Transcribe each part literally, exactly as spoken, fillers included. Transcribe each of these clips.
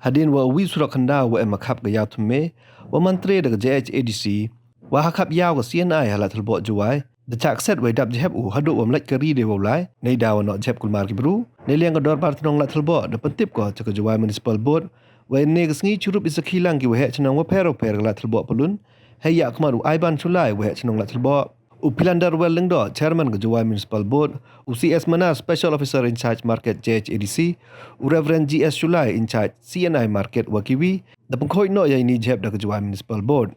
Hadien wa u wi surok khyndaw wa em ha khap ka yaw thymme, wa man tre da ka J H A D C, wa ha khap yaw ka C N I ha Ladthadlaboh Jowai, da chah kset wa i dap jhep u haduh wa mlait ka ri de wow lai, nei da wa noh jhep kulmar ki bru. Nei liang ka Dorbar Chnong Ladthadlaboh da pyntip ko cha ka Jowai Municipal Board, wa ne ka sngi chirup i sakhi lang ki wa heh chnong wa pher wa pher ka Ladthadlaboh Pyllun, hei ya khmat u Aiban Shullai wa heh chnong Ladthadlaboh, u Philander Well Lyngdoh, Chairman ka Jowai Municipal Board, u C S Manar, Special Officer in Charge Market J H A D C, u Reverend G S Shullai, in charge C N I Market wa ki wi, da pynkhoit noh ya ini jhep da ka Jowai Municipal Board.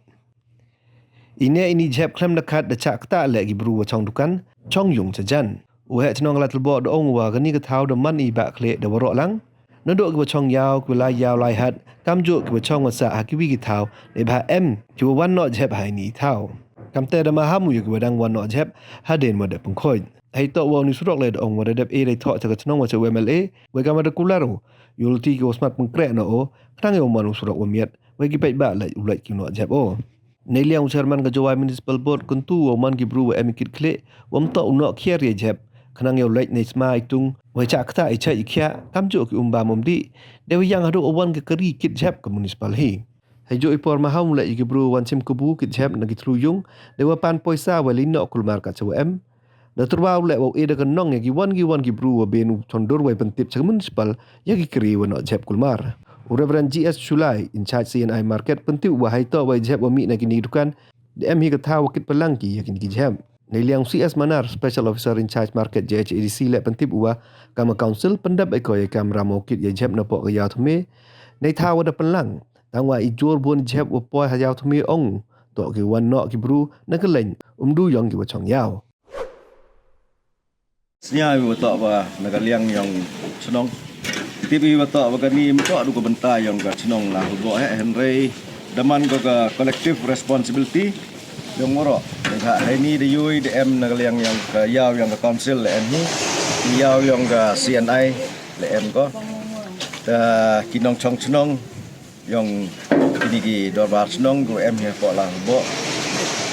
Ine ini jhep khlem da khat da chah ktah leh ki bru wa chong dukan, chong yung chajan. U heh chnong Ladthadlaboh da ong wa kani ka thaw da man i bah khleh da waroh lang. Nadooh ki wa chong yaw, ki wa lai yaw lai hat, kamjooh ki wa chong wa sah ha ki wi ki thaw, neibhah em ki wa wan noh jhep ha ini i thaw. Kamte da maham u ya ki wa dang wan noh jhep hadien wa da pynkhoit. Hei toh wa u ni surok le da ong wa da dep e da i thoh cha ka chnong wa cha u M L A, wa kam wa da kular u, yoh luti ki wa smat pynkhreh noh o, khnang ya u man u surok wa miat, wa ki paidbah lait u lait ki noh jhep o. Nei liang u Chairman ka Jowai Municipal Board kyntu wa u man ki bru wa em i kit khleh, wa ym toh u noh khiar ya i jhep, khnang ya u lait nei sma i tung, wa i chah ktah i chait i khiah, kamjooh ki um bam um dih, de wa yang haduh wa wan ka kari kit jhep ka municipal hi. Hei jooh i por maham u leh ya ki bru wan chim kabu kit jhep na ki thlu yung, de wa pan poisa wa leh noh kulmar kat cha wa em. Da tyrwa u leh wa u e da ka nong ya ki wan ki wan ki bru wa bin u chondur wa i pyntip cha ka municipal ya ki kari wa noh jhep kulmar. U Reverend G S Shullai, in charge C N I Market, pyntip wa hei toh wa i jhep wa mih na kini ki dukan, da em hi ka thaw wa kit pynlang ki ya kini ki jhep. Nei liang u C S Manar, Special Officer in Charge Market J H A D C le pyntip u wa kam ka council pyndap i ko ya i kam ram wow kit ya i jhep na poh ka yaw thymme, nei thaw wa da pynlang. Tang wa i jur bun jhep wa poi ha yaw thymme ong, toh ki wan noh ki bru na ka leng, um du yong ki wa chong yaw. Sñiaw i wa toh wa na ka liang yong chnong. Tip i wa toh wa kani ym toh du ka bynta yong ka chnong Ladthadlaboh heh, hynrei da man ko ka collective responsibility yong waroh. Neibhah heini da yoh i da em na ka liang yong ka yaw yong ka council le em hi, yaw yong ka C N I le em ko. Ta ki nongchong chnong yong kini ki dorbar chnong ko em hi hapoh Ladthadlaboh,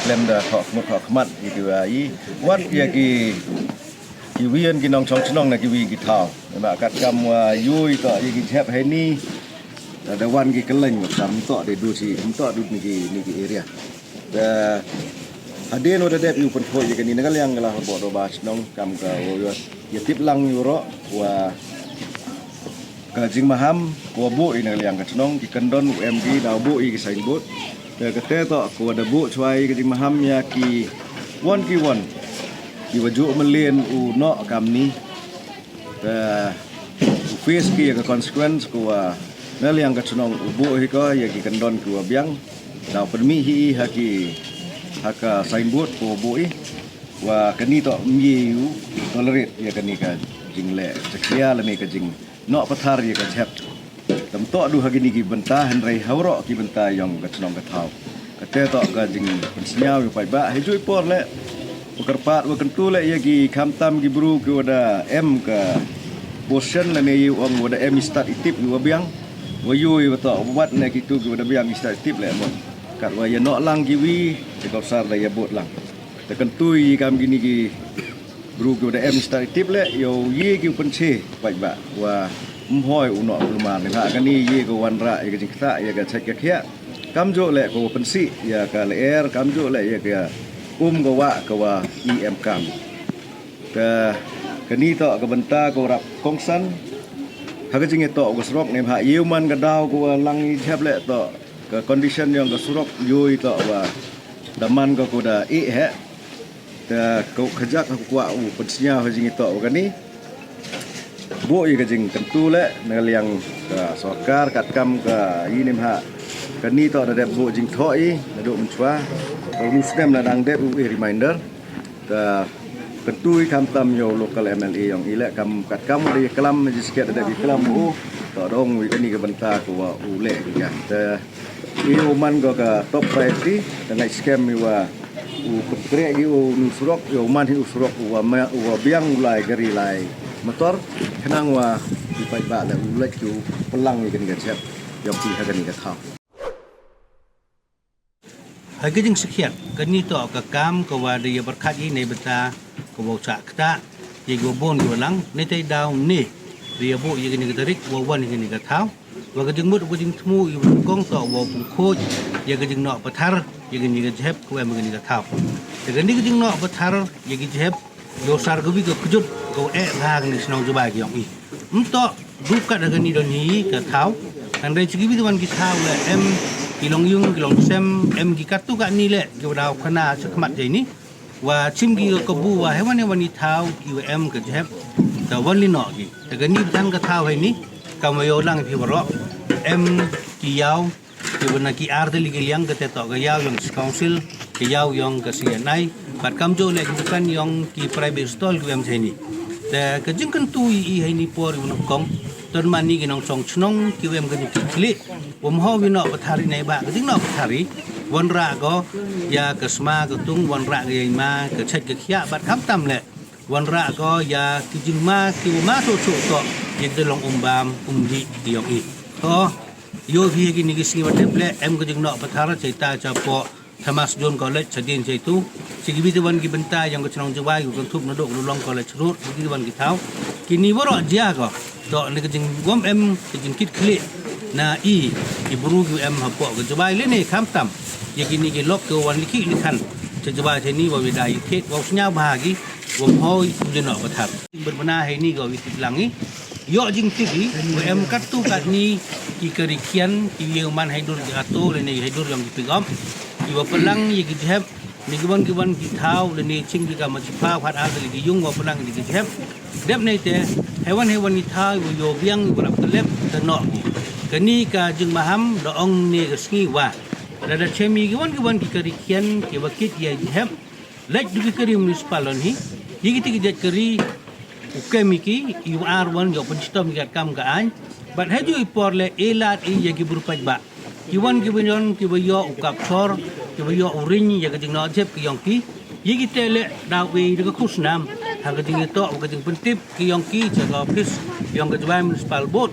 khlem da khoh khmut khoh khmat ya ki wa i, wat ya ki, ki wian ki nongchong chnong na ki wi ki thaw. Neibhah katkam wa yoh i toh ya ki jhep heini, da, da wan ki ka leng wa kam toh de du chi, ym toh du ni ki, ni ki area. Da hadien wa da dep i u pynkhoit ya kani na ka liang ka Ladthadlaboh dorbar chnong kam ka wa yoh ya tip lang yoh roh wa ka jingmaham ko wa buh i na ka liang ka chnong, ki kyndon u em ki da buh i ki signboard. Te kate toh ko wa da buh chwa i ka jingmaham ya ki wan ki wan ki wa jooh mylien u noh kamni. Te u face ki ya ka consequence ko wa na liang ka chnong u buh hi ko ya ki kyndon ki wa biang. Da pynmih hi i ha ki, ha ka signboard ko wa buh i. Wa kani toh ym ye u tolerate ya kani ka jingleh jakhlia lane ka jing noh pathar ya ka jhep. Tam toh du ha kini ki bynta hynrei ha waroh ki bynta yong ka chnong ka thaw. Kate toh ka jingpynsñiaw ya paidbah. Hei jooh i por le wa kyrpad wa kyntu le ya ki khamtam ki bru ki wa da em ka portion lane ya u ong wa da em i stad i tip ki wa biang. Wa yoh i wa toh wa wat ne kitu ki wa da biang i stad i tip le mut. Kat wa ya noh lang ki wi, ya ka sar da ya bud lang. Te kyntu i kam kini ki bru ki wa da em i stad i tip le, yow ye ki u pynche paidbah wa ym hoi u noh kulmar. Neibhah kani ye ko wanrah ya ka jingktah ya ka chait ka khiah. Kamjooh le ko wa pynsih ya ka lyer, kamjooh le ya ka um ka wah ka wa i em kam. Te kani toh ka bynta ko rap kongsan ha ka jingyatoh ka surok, neibhah ye u man ka daw ko wa lang i jhep le toh ka condition yong ka surok yoh i toh wa da man ko ko da i heh. Te ko khajak ha kwah u pynsñiaw ha jingyatoh wa kani. Buh i ka jingkyntu le na ka liang ka sorkar katkam ka i, neibhah kani toh da dep buh jingthoh i nadooh mynchwa. Ka u nu snem la dang dep u i reminder. Te kyntu i khamtam yow local M L A yong i le kam katkam wa da ya klam, ha jingsakhiat da dep ya klam u, toh dong wi kani ka bynta ko wa u leh ki ka. Te i u man ko ka top priority, da ngait skhem i wa u kynkreh ki u nu surok, yow man hi u surok u wa ma, u wa biang u lai kari lai motor, khnang wa i paidbah le u lait ki u pynlang i kani ka jhep yong ki ha kani ka thaw. Ha ka jingsakhiat, kani toh ka kam ka wa da ya pyrkhat i neibynta ka wa u chah ktah ya ki wa bun ki wa lang, neitei daw ne da ya buh ya kani ka tarik wa wan ya kani ka thaw. Wa ka jingmut wa ka jingthmu i wa kong toh wow pynkhooid ya ka jingnoh pathar ya kani ka jhep ka wa em ha kani ka thaw. Te kani ka jingnoh pathar ya ki jhep yow sar kawi ka kjut ka wa eh bha ha kani ka chnong Jowai ka yong i. Ym toh du kat ha kani don hi ka thaw, hynrei chi kiwi kiwon ki thaw leh em ki longyung ki longsem, em ki kattu katni leh ki wa daw khana chakhmat ya ini. Wa chim ki ka kabu wa heiwan heiwan i thaw ki wa em ka jhep da wan li noh ki. Te kani wa than ka thaw heini, kam wa yow lang phi waroh, em ki yaw ki wa na ki ar tylli ki liang, ka te toh ka yaw yong ka Council, ka yaw yong ka C N I, bad kamjooh leh ki dukan yong ki private stall ki wa em heini. Te ka jingkyntu i heini por i wa nyngkong, toh man ini ki nongchong chnong ki wa em ka jingkit khlieh, wa ym hoi wow noh pathar i neibhah ka jingnoh pathar i, wanrah ko ya ka sma ka tung, wanrah ko ya i ma ka chait ka khiah, bad khamtam leh wanrah ko ya ki jingma ki wa ma toh toh toh ya ki long um bam um dih ki yong i. Toh yow phi ha kini ki sngi wa dep leh em ka jingnoh pathar chait ta chapoh Thomas Jones College, chadien chaitu, chi kiwi kiwon ki bynta yong ka chnong Jowai, ka kynthup nadooh ka Lulong College Road, chi kiwi kiwon ki thaw. Kini waroh jia ko toh na ka jingwym em ka jingkit khlieh na i ki bru ki wa em hapoh ka Jowai lane khamtam ya kini ki lok ki wa wan likhih likhan cha Jowai heini, wow yada yathied, wow sñiawbha ki wa ym hoi wow li noh pathar. Bynta heini ka wa i tip lang i, yoh jingtip i wa em kattu katni ki kari khian ki wa man hei dur ki auto lane hei dur yong ki pickup, ki wa pynlang ya ki jhep na kiwon kiwon ki thaw lane chim ki kam wa chiphaw hat ar tylli ki yung wa pynlang ya ki jhep. Dep neite heiwan heiwan i thaw i wa yoh biang i wa rap ka lep da noh ki. Kani ka jingmaham da ong ne ka sngi wa lada chem i kiwon kiwon ki kari khian ki wa kit ya i jhep, leit du ki kari municipal lon hi, ya ki te ki jait kari u kem i ki, i wa ar wan yow pynchitom i katkam ka aiñ. Bad heijooh i por leh e lad i ya ki bru paidbah, kiwon kiwon ki wa yoh u kap chor, ki wa yoh u riñ ya ka jingnoh jhep ki yong ki. Ya ki te leh daw e da ka khusnaam ha ka jingyatoh wa ka jingpyntip ki yong ki cha ka office yong ka Jowai Municipal Board.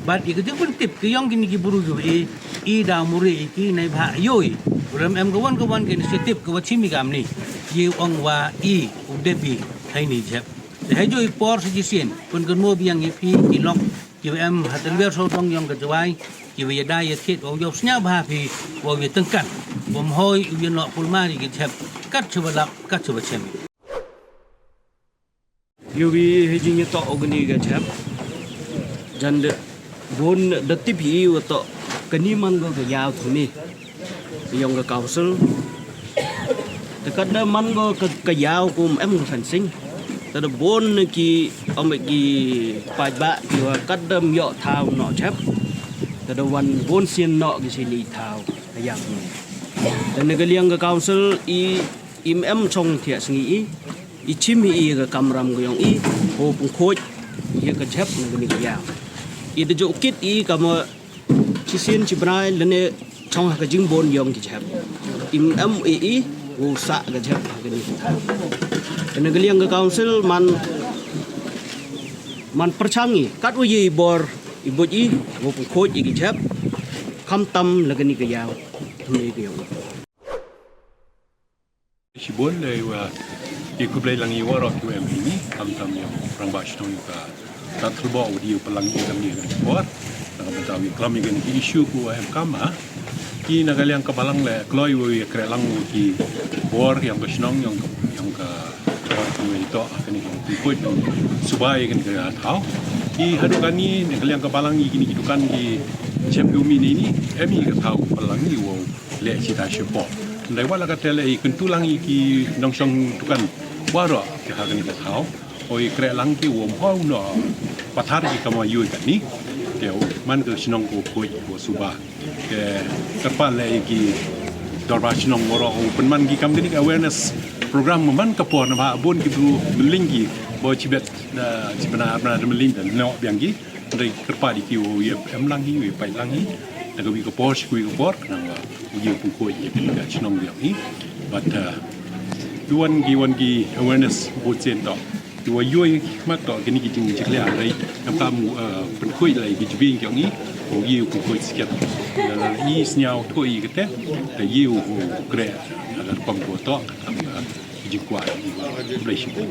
Bad ya ka jingpyntip ki yong kini ki bru ki wa e, i daw muri i ki neibhah yow i wa lym em kawon kawon ka initiative ka wa chim i kamni, yow ong wa i u dep i heini jhep. Te heijooh i por sa chisien pynkynmoo biang ya phi ki lok ki wa em ha tylli sawdong yong ka Jowai, ki wa yada yathied, wow yoh sñiawbha phi, wow ya tyngkan, wa ym hoi wow ya noh kulmar ya ki jhep kat cha wa lap kat cha wa chem. Yow i hei jingyatoh u kani ka jhep, jan da boon da tip i wa toh kani man ko ka yaw thymme yong ka Council. Te kat da man ko ka, ka yaw ka ym em ka fencing, te da boon na ki, ym ki paidbah ki wa kat da ym yoh thaw noh jhep, te da wan boon sien noh ki sien i thaw ka yaw thymme. Te na ka liang ka Council i, i ym em chong thiah sngi i, i chim i ya ka kamram ka yong i wow pynkhooid ya ka jhep na kani ka yaw. I da jooh kit i kam wa chisien chibnai lane chong ha ka jingboon yong ki jhep. I ym em i i wow sah ka jhep ha kani ka thaw. Te na ka liang ka Council man, man pyrchang i kat wa ya i bor i buit i wow pynkhooid ya ki jhep, khamtam la kani ka yaw thymme ka yong i. Shibun, da i wa, i khublei lang i waroh ki wa em heini, khamtam yong rangbah chnong yong ka Tadthilboh wa da i pynlang i kam ni ka por. Na ka bynta wa i klam i kani ki issue ku wa em kam ha. Ki na ka liang ka balang leh kloi wa i kreh lang wa ki bor yong ka chnong yong ka, yong ka chor ki wa i toh kani ki pynkhooid suba i kani ka thaw. Ki hadooh kani na ka liang ka balang i kini ki dukan ki chem ki wa mih neini, em i ka thaw pynlang i wow leh chita chipoh. Hynrei wat la katte leh i kyntu lang i ki nongchong dukan waroh ki ha kani ka thaw. Wow i kreh lang ki wa ym hoi wow noh pathar ki kam wa yoh i katni. Te man ka chnong ka wa khooid wa suba. Te kyrpad leh i ki dorbar chnong waroh wow pynman ki kam kani ka awareness program man ka por, neibhah boon ki bru mylliñ ki, wow chibet, ah, chibna bna mylliñ da noh biang ki. Hynrei kyrpad i ki wow ya em lang i, wow pait lang i na kawi ka por cha kawi ka por, khnang wa wow yoh pynkhooid ya kani ka chnong yong i. Bad, ah, ki wan ki, wan ki awareness boon sien toh ki wa yoh i khmat toh kini ki jingjakhlia, hynrei kam kam, ah, pynkhooid la i ki jingbiang yong i, wow yoh pynkhooid skhem. Lada i sñiawthooh i katte, te yow wow kreh ha ka rukom ka wa toh, kam, ah, ki jingkwah yong i. Khublei shibun.